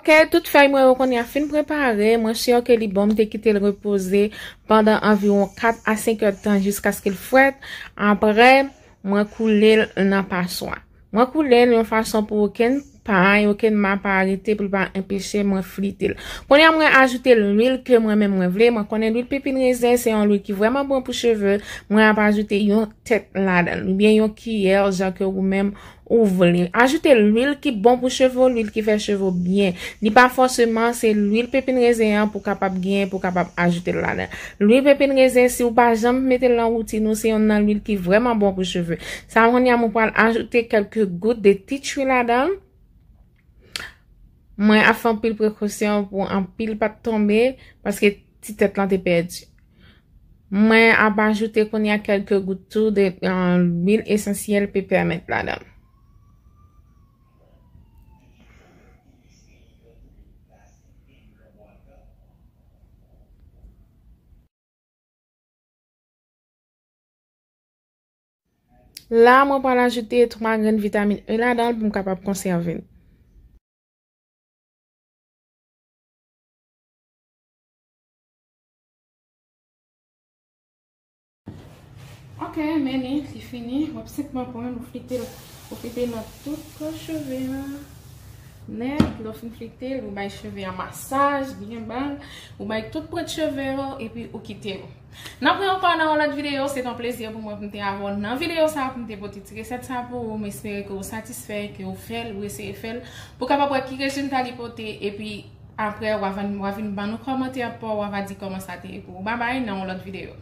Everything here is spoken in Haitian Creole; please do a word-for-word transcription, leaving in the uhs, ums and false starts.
Te tout fèy mwen yo kounye a fin prepare, mwen si ke li bon, m te kite l repoze pandan anviwon kat a senk èdtan jiskaske l frèt. Apre, mwen koule l nan paswa. Mwen koule l yon fason pou okenn pay, okenn ma pa rete, pou l pa enpeche mwen flite l. Kounye a mwen ajoute lwil ke mwen menm mwen vle. Mwen konnen lwil pepin rezen se yon lwil ki vrèman bon pou cheve. Mwen ap ajoute yon tèt ladan l, oubyen yon kiyè, jan ke ou menm ou vle. Ajoute lwil ki bon pou cheve w, lwil ki fè cheve w byen. Li pa fòseman se lwil pepin rezen an pou kapab genyen, pou kapab ajoute l ladan. Lwil pepin rezen, si w pa janm mete l nan woutin ou, se yonn nan lwil ki vrèman bon pou cheve. Sa kounye a mwen pral ajoute kèlke gout de tea tree ladan l. Mwen ap fè anpil prekosyon pou anpil pa t tonbe, paske ti tèt lan te pèdi. Mwen ap ajoute kounye a kèlke gout tou de, euh, lwil esansyèl pepèmint ladan l. La, mwen pral ajoute twa grenn vitamin E ladan l pou m kapab konsève l. Ok, men li, li fini. W ap senpman pran l, ou flite l, ou flite l nan tout kò cheve a. Nèt, lè w fin flite l, ou bay cheve a masaj, byen ba l, ou bay tout pwent cheve yo, epi ou kite yo. N ap wè ankò nan yon lòt videyo, se t yon plezi pou mwen pou m te avè w nan videyo sa, pou m te pote ti resèt sa pou ou. M espere ke ou satisfè, ke ou fè l, ou eseye fè l, pou w kapab wè ki rezilta li pote, epi apre, w a vin, w a vin ban nou kòmantè pa w, w a di kòman sa te ye pou ou. Babay, nan yon lòt videyo.